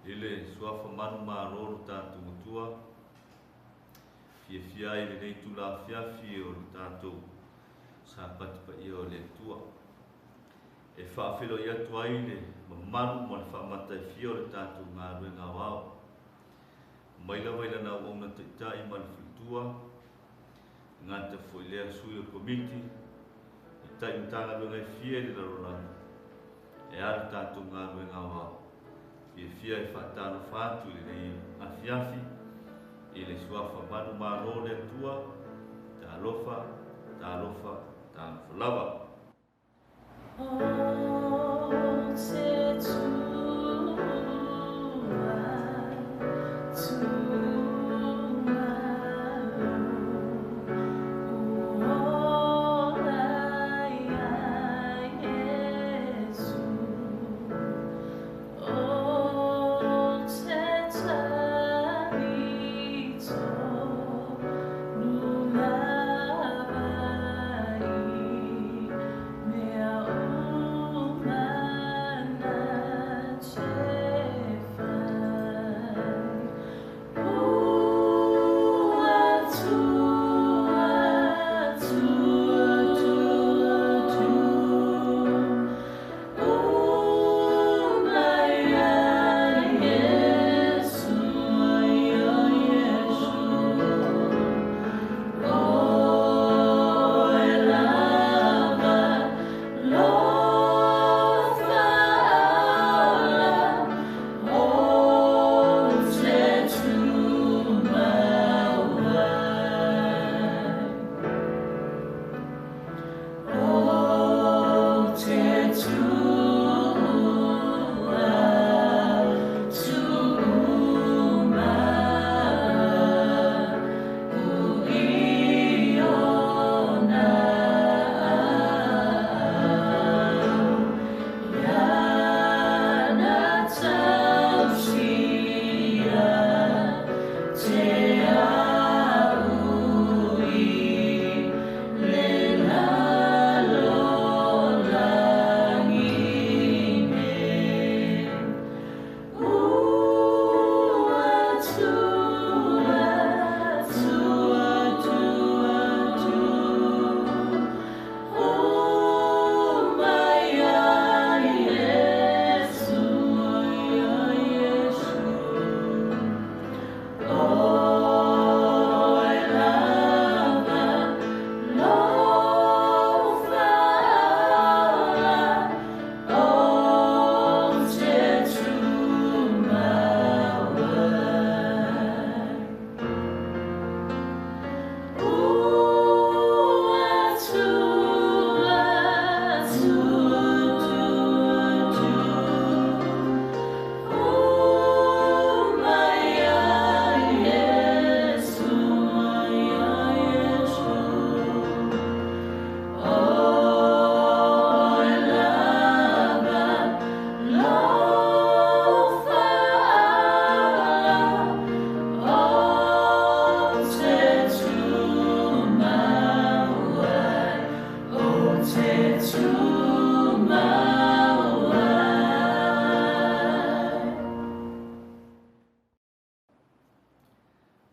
I le Suafa manumalo o lo tatou Atua, fiafia ai i lenei itula afiafi o le tatou Sapati paia o le Atua. E faafeiloai atu ai le mamalu ma le faamataifia o le tatou galuega aoao. Mai lava i lana auauna taitai ma le faletua, e gata foi lea sui o le Komiti, i tai Matagaluega e fia i le lalolagi, e a le tatou galuega aoao. Fiafia e faatalofa atu i lenei afiafi i le Suafa manumalo o le Atua, talofa, talofa, talofa lava.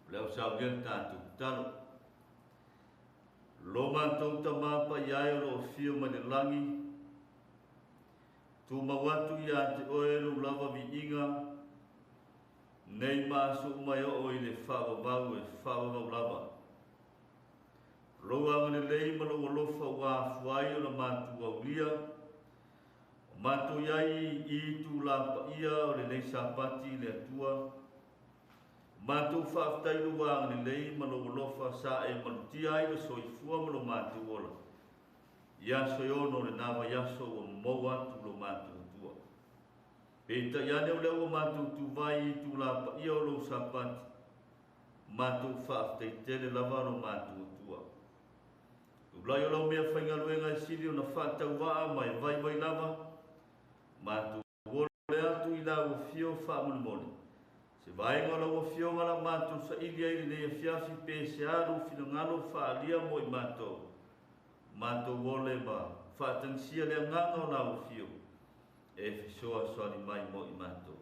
O le au saulia le tatou tatalo. Lo matou Tama paia e o lo o afio mai le lagi, tumau atu ia te oe lou lava viiga, nei ma aso uma e oo i le faavavau e faavavau lava. Lou agalelei ma lou alofa ua afua ai ona matou aulia, o matou i ai i itula paia o lenei Sapati i le Atua. Matou faafetai i lou agalelei ma lou alofa sa e malutia ai le soifua ma lo matou ola i aso e ono o lena vaiaso ua momou atu lo matou Atua. Peitai ane o lea ua matou tuvai i itula paia o lou Sapati, matou faafetai tele lava lo matou Atua. Tulai o lau mea faigaluega e sili ona faatauvaa ma e vaivai lava, matou ole atu i lau afio faamolemole. Se vaega o lau afioga la matou saili ai lenei afiafi pe se a lou finagalo faaalia mo i matou. Matou ole ma faatagisia le agaga o lau afio e fesoasoani mai mo i matou.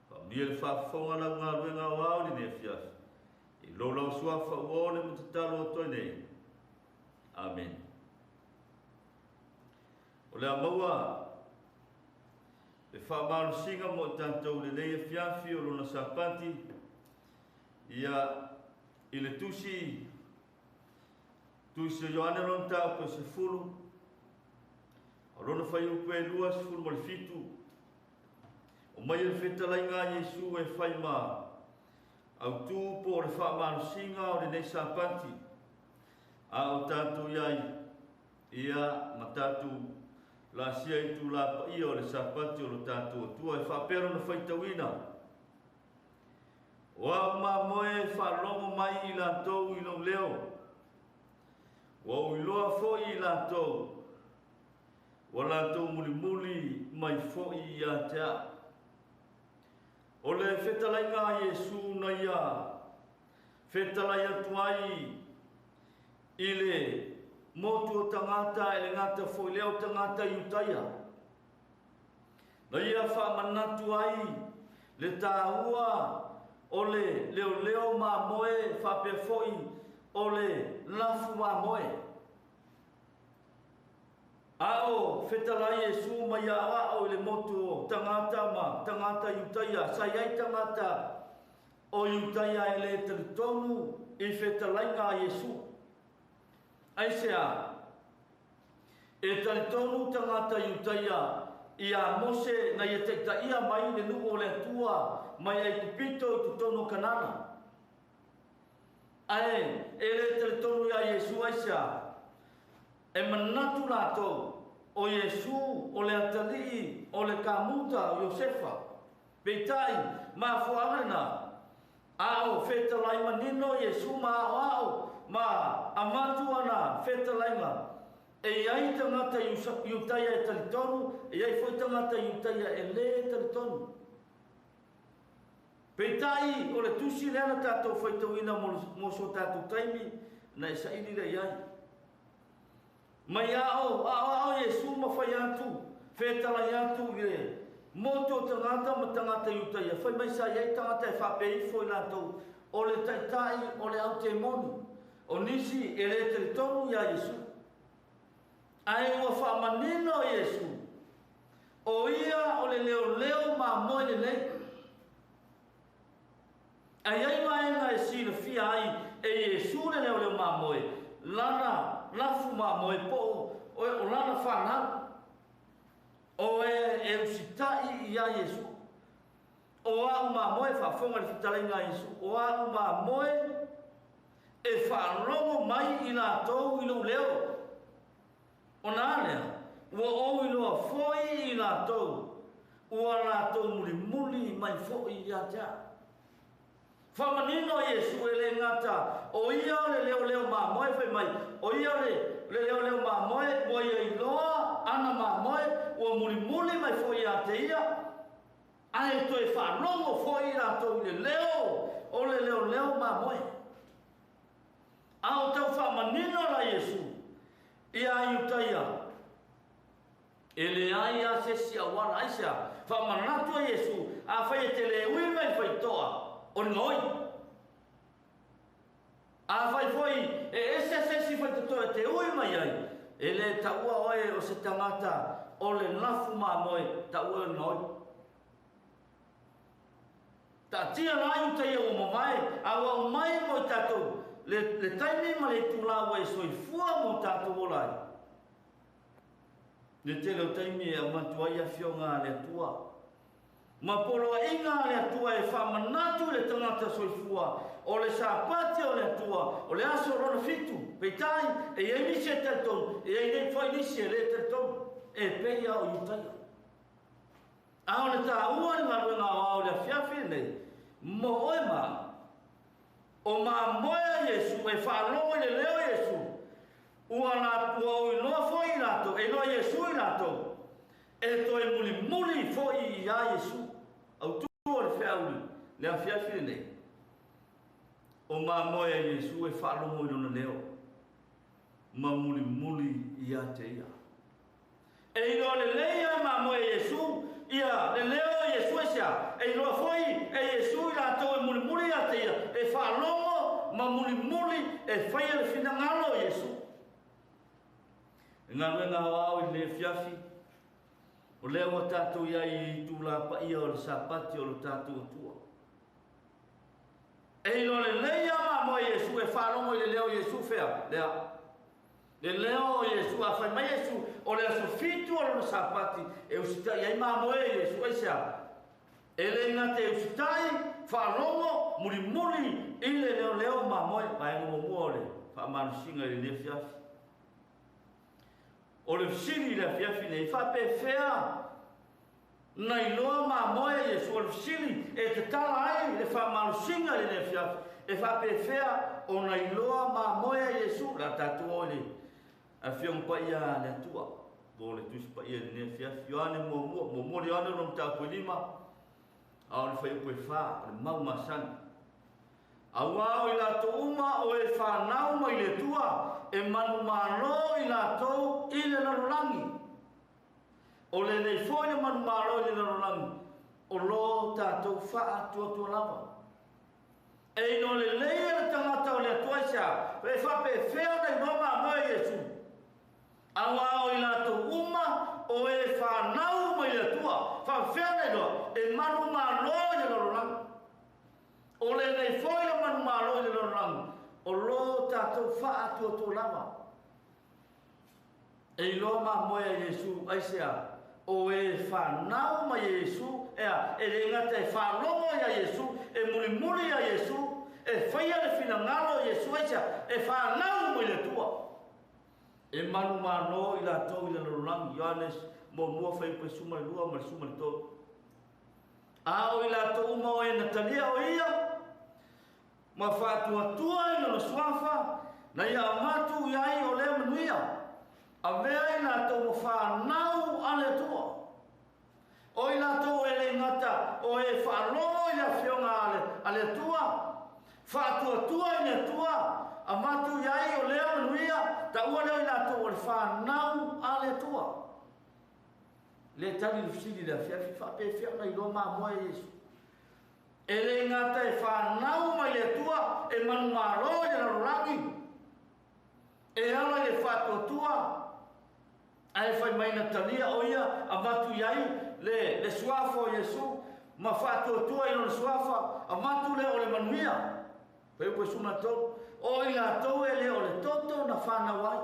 Faamanuia le faafofoga a lau galuega aoao i lenei afiafi. I lou lau suafa ua ole ma tatalo atu ai nei. Amene. O le a maua le faamalosiga mo i tatou i lenei afiafi o lona Sapati, ia, i le tusi, tusi o Ioane lona mataupu e 10, o lona fuaiupu e 27, o mai le fetalaiga a Iesu e fai ma autu po o le faamalosiga o lenei Sapati, a o tatou i ai, ia, ma tatou laasia itulā paia o le Sapati o lo tatou Atua e faapea lona faitauina. O au mamoe e faalogo mai i latou i lou leo, ua ou iloa foi i latou, ua latou mulimuli mai foi ia te au. O le fetalaiga a Iesu na ia fetalai atu ai i le motu o tagata e le gata foi lea o tagata Iutaia. Na ia faamanatu ai le taua o le leoleo mamoe faapea foi o le lafu mamoe. A o fetalai Iesu mai aoao i le motu o tagata ma tagata Iutaia, sa i ai tagata o Iutaia e le talitonu i fetalaiga a Iesu. Aisea? E talitonu tagata Iutaia iā Mose na ia taitaia mai le nuu o le Atua mai Aikupito i totonu o Kanana. Ae e le talitonu iā Iesu aisea? E manatu latou o Iesu o le atalii o le kamuta o Iosefa. Peitai, mafuaaga lena, a o fetalai manino Iesu ma aoao ma avatu ana fetalaiga, e i ai tagata Iutaia e talitonu, e i ai foi tagata Iutaia e lē talitonu. Peitai, o le tusi lea na tatou faitauina mo so tatou taimi, na e saili lea i ai. Mai ao, aoao Iesu ma fai atu, fetalai atu i le motu o tagata ma tagata Iutaia, fai mai sa i ai tagata e faapea ifo i latou, o le taitai o le autemoni, o nisi e lē talitonu iā Iesu. Ae ua faamanino Iesu, o ia o le leoleo mamoe lelei. A i ai vaega e silafia ai e Iesu le leoleo mamoe, lana lafu mamoe po o lana fanau, o e e usitai iā Iesu. O au mamoe, faafofoga i le fetalaiga a Iesu, o au mamoe e faalogo mai i latou i lou leo. Ona a lea, ua ou iloa foi i latou, ua latou mulimuli mai foi ia te au. Faamanino Iesu e le gata o ia o le leoleo mamoe, fai mai, o ia o le leoleo mamoe, ua ia iloa ana mamoe, ua mulimuli mai foi ia te ia, ae toe faalogo foi i latou i le leo o le leoleo mamoe. A o tau faamanino la Iesu iā Iutaia, e leai lava se isi auala. Aisea? Faamanatu e Iesu, afai e te le ui mai i le faitotoa, o le gaoi. Afai foi e ese se isi faitotoa e te ui mai ai, e le taua oe o se tagata o le lafu mamoe, taua oe o le gaoi. Taatia la Iutaia ua mavae, a ua aumai mo i tatou le, le taimi ma le itulā ua e soifua mo tatou ola ai. Le tele o taimi e avatu ai afioga a le Atua ma poloaiga a le Atua e faamanatu i le tagata soifua o le Sapati o le Atua, o le aso lona fitu. Peitai, e i ai nisi e talitonu, e i ai nei foi nisi e le talitonu, e pei lava o Iutaia. A o le taua le galuega aoao i le afiafi lenei, mo oe ma au. O mamoe a Iesu e faalogo i le leo o Iesu, ua la, ua ou iloa foi i latou, e iloa Iesu i latou, e toe mulimuli foi iā Iesu. Autu o le feau i le afiafi lenei, o mamoe a Iesu e faalogo i lona leo, ma mulimuli ia te ia. E iloa lelei a mamoe e Iesu ia le leo o Iesu aisea? E iloa foi faalogo ma mulimuli e faia le finagalo o Iesu. Le galuega aoao i lenei afiafi, o lea ua tatou i ai i itula paia o le Sapati o lo tatou Atua. E iloa lelei lava mamoe Iesu, e faalogo i le leo o Iesu fea? Lea. Le leo o Iesu, a fai mai Iesu, o le aso 7 o lona Sapati, e usitai ai mamoe Iesu, aisea? E le gata e usitai, faalogo, mulimuli i le leo o mamoe, vaega muamua o le faamalosiga i lenei afiafi. O le fesili i le afiafi nei, faapefea na iloa mamoe Iesu? O le fesili e tatala ai le faamalosiga i lenei afiafi, e faapefea ona iloa mamoe Iesu? La tatou o i le Afioga Paia a le Atua, po o le Tusi Paia i lenei afiafi. Ioane muamua, muamua le Ioane lona mataupu e 5, a o le fuaiupu e 4, o le mau masani. Auā o i latou uma o e whanau mai le Atua, e manumalo i latou i le lalolagi. O lenei foi le manumalo i le lalolagi, o lo tatou faatuatua lava. E iloa lelei e le tagata o le Atua aisea, e faapefea ona iloa mamoe Iesu. Auā o i latou uma o e whanau mai le Atua, faapefea ona iloa, e manumalo i le lalolagi. O lenei foi le manumalo i le lalolagi, o lo tatou faatuatua lava. E iloa mamoe a Iesu aisea, o e whanau mai Iesu, ea, e le gata e whalogo ia Iesu, e mulimuli ia Iesu, e whaia le finagalo Iesu aisea, e whanau mai le Atua. E manumalo i latou i le lalolagi. Ioane muamua fuaiupu e 12 ma le 13. A o i latou uma o e natalia o ia, ma faatuatua i lona suafa, na ia avatu i ai o lea manuia, avea i latou ma whanau a le Atua. O i latou e le gata o e faalogo i le afioga a le Atua, faatuatua i le Atua, avatu i ai o lea manuia, taua lea i latou o le whanau a le Atua. Le tali le fesili le afiafi, faapefea ona iloa mamoe Iesu. E le gata e whanau mai le Atua, e manumalo i le lalolagi, e ala i le faatuatua, ae fai mai na talia o ia, avatu i ai le suafa o Iesu, ma faatuatua i lona suafa, avatu lea o le manuia. Fuaiupu e 13, o i latou e le o le toto na whanau ai,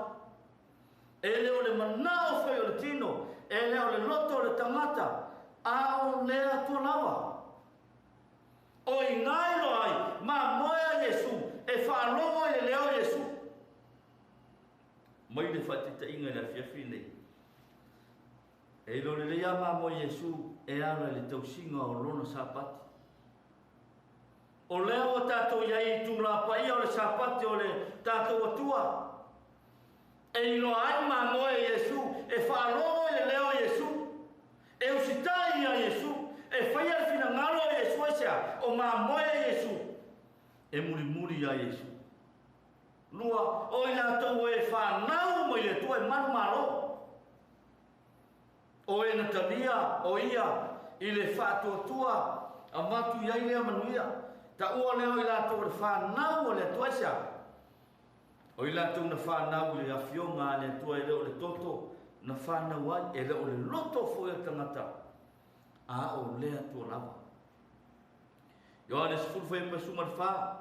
e le o le manao foi o le tino, e le o le loto o le tagata, a o le Atua lava. O i ngai loa ai, mamoe a Iesu, e faalogo i le leo o Iesu. Mai le faataitaiga i le afiafi nei. E iloa lelei lava mamoe Iesu e ala i le tausiga o lona Sapati. O lea ua tatou i ai i itula paia o le Sapati o le tatou Atua. E iloa ai mamoe Iesu, e faalogo i le leo o Iesu, e usitai ia Iesu, e faia le finagalo o Iesu aisea, o mamoe Iesu, e mulimuli ia Iesu. Lua, o i latou e whanau mai le Atua e manumalo. O e natalia, o ia, i le faatuatua, avatu i ai lea manuia. Taua lea o i latou o le whanau o le Atua aisea. O i latou na whanau i le afioga a le Atua e le o le toto, na whanau ai, e le o le loto foi o le tagata, a o le Atua lava. Ioane 10 fuaiupu e 14,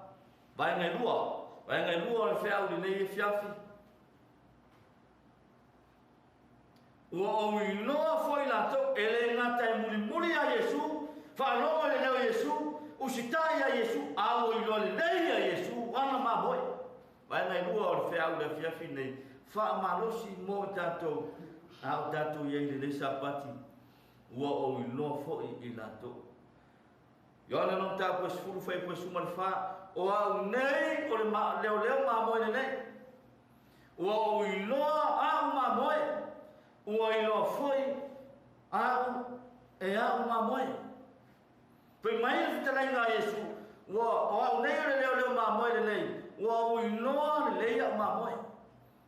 vaega e lua, vaega e lua o le feau i lenei afiafi. Ua ou iloa foi latou, e le gata e mulimuli ia Iesu, faalogo i le leo o Iesu, usitai ia Iesu, a ua iloa lelei ia Iesu, ana mamoe. Vaega e lua o le feau i le afiafi nei, faamalosi mo i tatou, a o tatou i ai i lenei Sapati, ua ou iloa foi i latou. Ioane lona mataupu e 10 fuaiupu e 14, o au nei o le leoleo mamoe lelei. Ua ou iloa au mamoe, ua iloa foi au e au mamoe. Fai mai le fetalaiga a Iesu, ua o au nei o le leoleo mamoe lelei, ua ou iloa lelei au mamoe.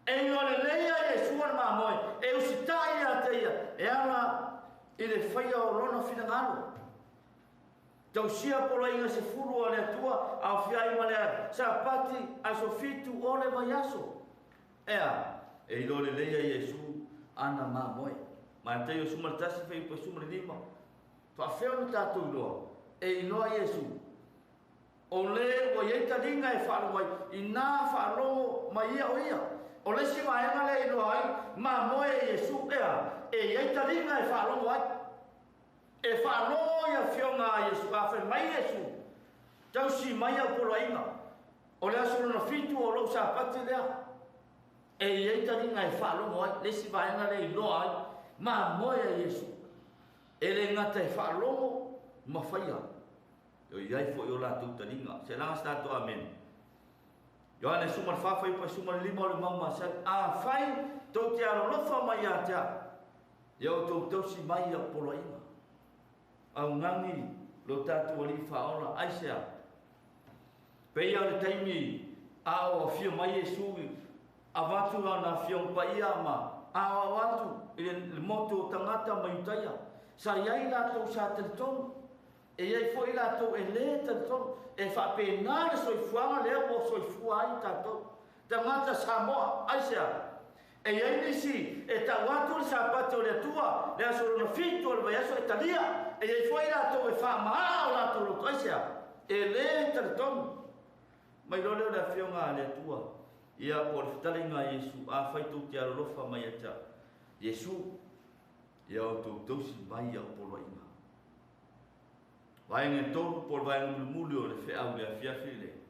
E iloa lelei a Iesu le mamoe, e usitai ia te ia, e ala i le faia o lona finagalo. Tausia poloaiga 10 a le Atua, aofia ai ma le Sapati, aso 7 o le vaiaso. Ea, e iloa lelei e Iesu ana mamoe. Mataio 11 fuaiupu 15. Faafefea ona tatou iloa? E iloa Iesu. O le ua i ai taliga e faalogo ai, inā faalogo mai ia o ia. O le isi vaega lea e iloa ai mamoe e Iesu, ea, e i ai taliga e faalogo ai. E faalogo i afioga a Iesu, a fai mai Iesu, tausi mai au poloaiga. O le aso lona 7 o lou Sapati lea. E i ai taliga e faalogo ai, le isi vaega lea e iloa ai mamoe a Iesu. E le gata e faalogo ma faia. E i ai foi o latou taliga. Se laga se tatou amene. Ioane 14 fuaiupu 15 o le mau masani. Afai tou te alolofa mai ia te au, ia outou tausi mai au poloaiga. Augani lo tatou Alii Faaola, aisea? Peia o le taimi a o afio mai Iesu, avatu lana afioga paia ma aoao atu i le motu o tagata ma Iutaia. Sa i ai latou sa talitonu, e i ai foi latou e lē talitonu. E faapena le soifuaga lea ua soifua ai tatou tagata Samoa. Aisea? E i ai nisi e tau atu le Sapati o le Atua, le aso lona 7 o le vaiaso e talia. E i ai foi latou e faamaa o latou loto. Aisea? E lē talitonu. Mai loa lea o le afioga a le Atua, ia po o le fetalaiga a Iesu, afai tou te alolofa mai ia te au, Iesu, ia outou tausi mai au poloaiga. Vaega e 3 po o le vaega mulimuli o le feau i le afiafi lenei.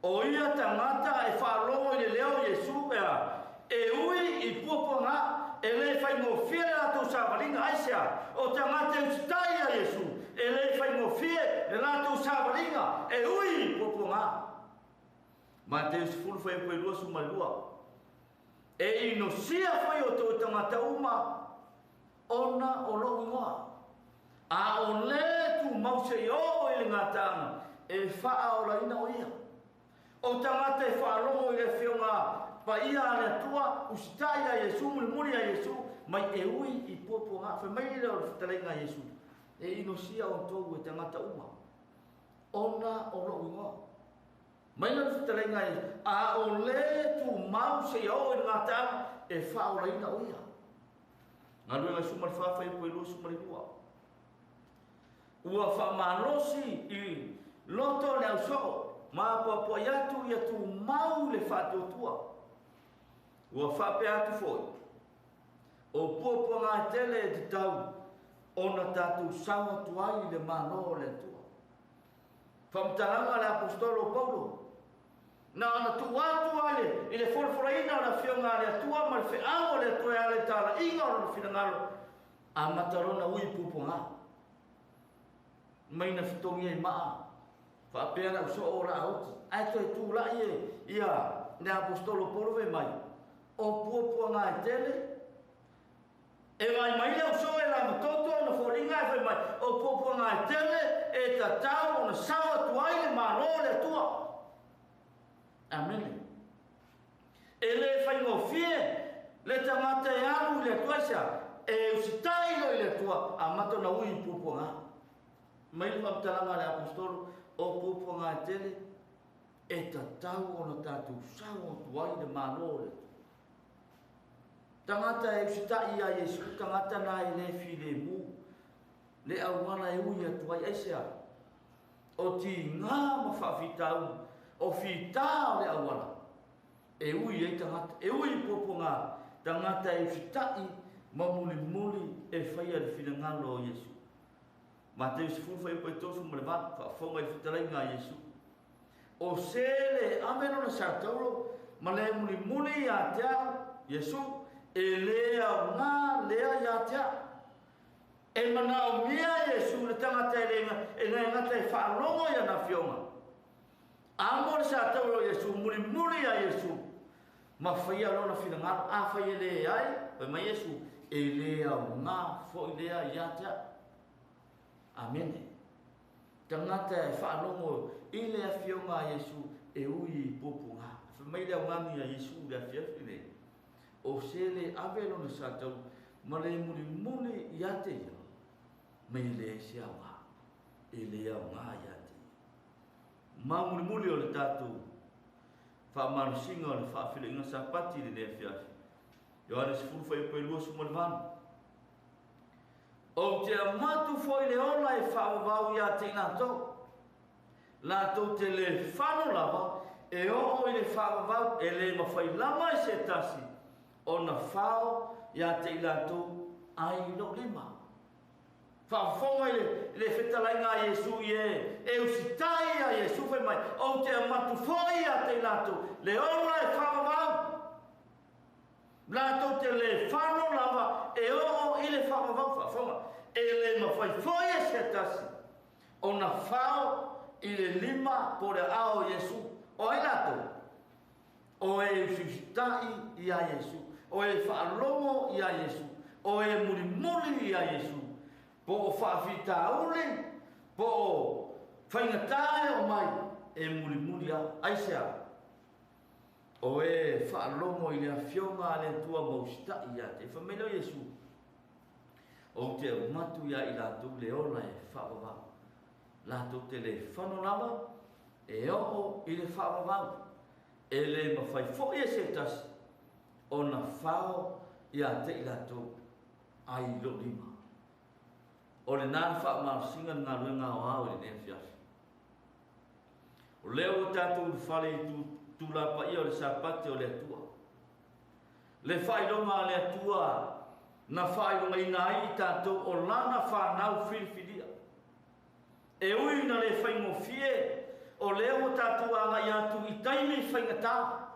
O ia tagata e faalogo i le leo o Iesu, ea, e ui i puapuaga, e le faigofie le latou savaliga. Aisea? O tagata e usitai ia Iesu, e le faigofie le latou savaliga, e ui i puapuaga. Mateo 10 fuaiupu 22. E inosia foi outou tagata uma ona o lou igoa. A o le tumau seia oo i le gataaga, e faaolaina o ia. O tagata e faalogo i le afioga paia a le Atua, usitai ia Iesu, mulimuli ia Iesu, mai e ui i puapuaga. Fai mai le o le fetalaiga a Iesu, e inosia outou e tagata uma, ona o lou igoa. Mai le fetalaiga a Iesu, a o le tumau seia oo i le gataaga, e faaolaina o ia. Galuega 14 fuaiupu 22. Ua faamalosi i loto le ausoo, ma apoapoai atu ia tumau le faatuatua. Ua faapea atu foi, o puapuaga e tele e tatau ona tatou sau atu ai i le Malo o le Atua. Faamatalaga a le Aposetolo o Paulo, na ona tuu atu ai i le folafolaina o le afioga a le Atua ma le feau o le Atua e ala i talaiga o lona finagalo, amata lona ui puapuaga. Mai na fetogi ai maa, faapea le ausoo o la oti. Ae toe tulai e ia le Aposetolo Paulo fai mai, o puapuaga e tele, e vaai mai le ausoo e la matoto ona foliga e fai mai, o puapuaga e tele e tatau ona sao atu ai le Malo o le Atua. Amene. E le faigofie le tagata e alu i le Atua, aisea? E usitai loa i le Atua, amata ona ui i puapuaga. Mai le faamatalaga a le Aposetolo, o puapuaga e tele e tatau ona tatou sao atu ai le Malo o le Atua. Tagata e usitai ia Iesu, tagata na e le filemu, le auala e ui atu ai, aisea? O tiga ma faafitauli, o fita o le auala, e ui ai tagata, e ui i puapuaga, tagata e usitai ma mulimuli e faia le finagalo o Iesu. Mateo 10 fuaiupu 38, faafofoga i le fetalaiga a Iesu. O se le ave lona sataulo ma le mulimuli ia te au, Iesu, e le aoga lea ia te au. E manaomia Iesu le tagata e le gata e faalogo i ana afioga. Amo le sataulo o Iesu, mulimuli ia Iesu, ma faia lona finagalo. A fai e le ai, fai mai Iesu, e le aoga foi lea ia te au. Amene. Tagata e faalogo i le afioga a Iesu e ui i puapuaga. Fai mai le augani a Iesu le afiafi nei, o se le ave lona satau ma le mulimuli ia te ia, mai le se aoga. E le aoga ia te ia. Ma mulimuli o le tatou faamalosiga o le faafeiloaiga Sapati i lenei afiafi. Ioane 10 fuaiupu e 28. Ou te avatu foi le ola e faavavau ia te i latou. Latou te le fano lava e oo i le faavavau, e le mafai lava e se tasi ona fao ia te i latou ai i lou lima. Faafofoga i le fetalaiga a Iesu i e e usitai ia Iesu fai mai, ou te avatu foi ia te i latou le ola e faavavau. Latou te le fano lava e oo i le faavavau. Faafofoga, e le mafai foi e se tasi ona fao i le lima po o le aao o Iesu. O ai latou? O e usiusitai ia Iesu, o e faalogo ia Iesu, o e mulimuli ia Iesu, po o faafitauli, po o faigata e oo mai, e mulimuli lava. Aisea? O e faalogo i le Afioga a le Atua ma usitai ia te ia. Fai mai lea o Iesu, ou te avatu ia i latou le ola e faavavau. Latou te le fano lava e oo i le faavavau. E le mafai foi e se tasi ona fao ia te i latou ai i lou lima. O lena le faamalosiga le galuega aoao i lenei afiafi. O lea ua tatou ulufale i itula paia o le Sapati o le Atua. Le faailoga a le Atua na faailogaina ai i tatou o lana fanau filifilia. E ui ina le faigofie, o lea ua tatou agai atu i taimi faigata.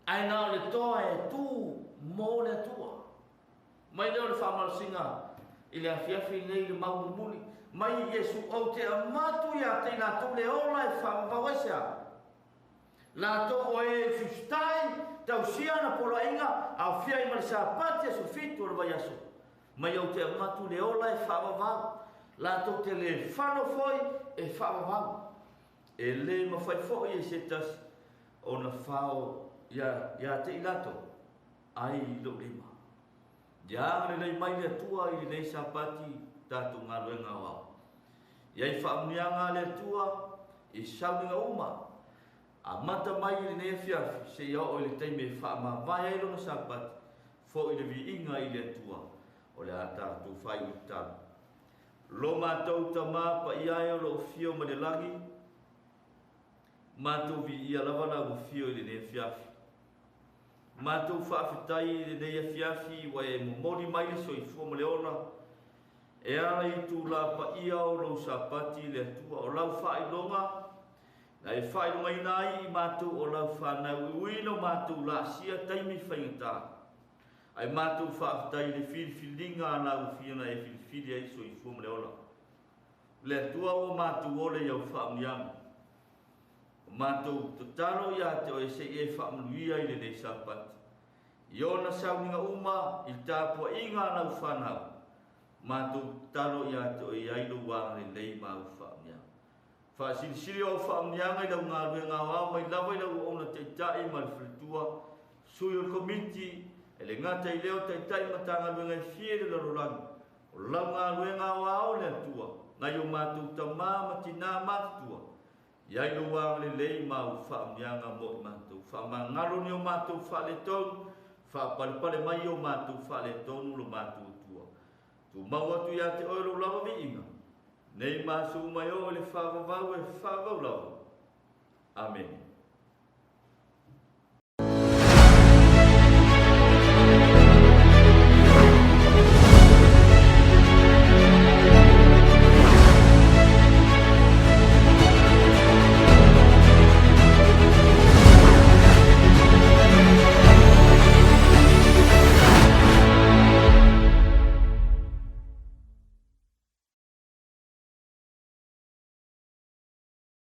Ae na o le toa e tu mo le Atua. Mai lea o le faamalosiga i le afiafi lenei i le mau mulimuli mai i Iesu, ou te avatu ia te i latou le ola e faavavau ai se a? Latou o e usiusitai, tausia ana poloaiga, aofia ai ma le Sapati aso 7 o le vaiaso. Mai ou te avatu le ola e faavavau, latou te le fano foi e faavavau. E le mafai foi e se tasi ona fao ia te i latou ai i lou lima. Ia agalelei mai le Atua i lenei Sapati tatou galuega aoao. Ia i faamuniaga a le Atua i sauniga uma, amata mai i lenei afiafi seia oo i le taimi e faamavae ai lona Sapati, foi le viiga i le Atua. O le a tatou faaiu i tatalo. Lo matou Tama paia e o lo o fio mai le lagi, matou viia lava lau afio i lenei afiafi. Matou faafetai i lenei afiafi ua e momoli mai le soifua ma le ola e ala i itula paia o lou Sapati le Atua. O lau faailoga na e faailogaina ai i matou o lau fanau i ui ina o matou laasia taimi faigata. Ae matou faafetai i le filifiliga a lau afio na e filifili ai le soifua ma le ola. Le Atua ua matou ola i au faamuniaga. O matou tatalo ia te oe se i e faamanuia i lenei Sapati. I ona sauniga uma i le tapuaiga a lau fanau, matou tatalo ia te oe i ai lou agalelei ma au faamuniaga. Faasilisili o au faamuniaga i lau galuega aoao mai lava i lau auauna taitai ma le faletua, sui o le komiti, e le gata i lea o taitai Matagaluega e fia i le lalolagi. O lau galuega aoao le Atua, nai o matou tama ma tina matutua, i ai lou agalelei ma au faamuniaga mo i matou. Faamagalo ni o matou faaletonu, faapalepale mai o matou faaletonu lo matou Atua. Tumau atu ia te oe lou lava viiga, nei ma aso uma e oo i le faavavau e faavavau lava. Amene.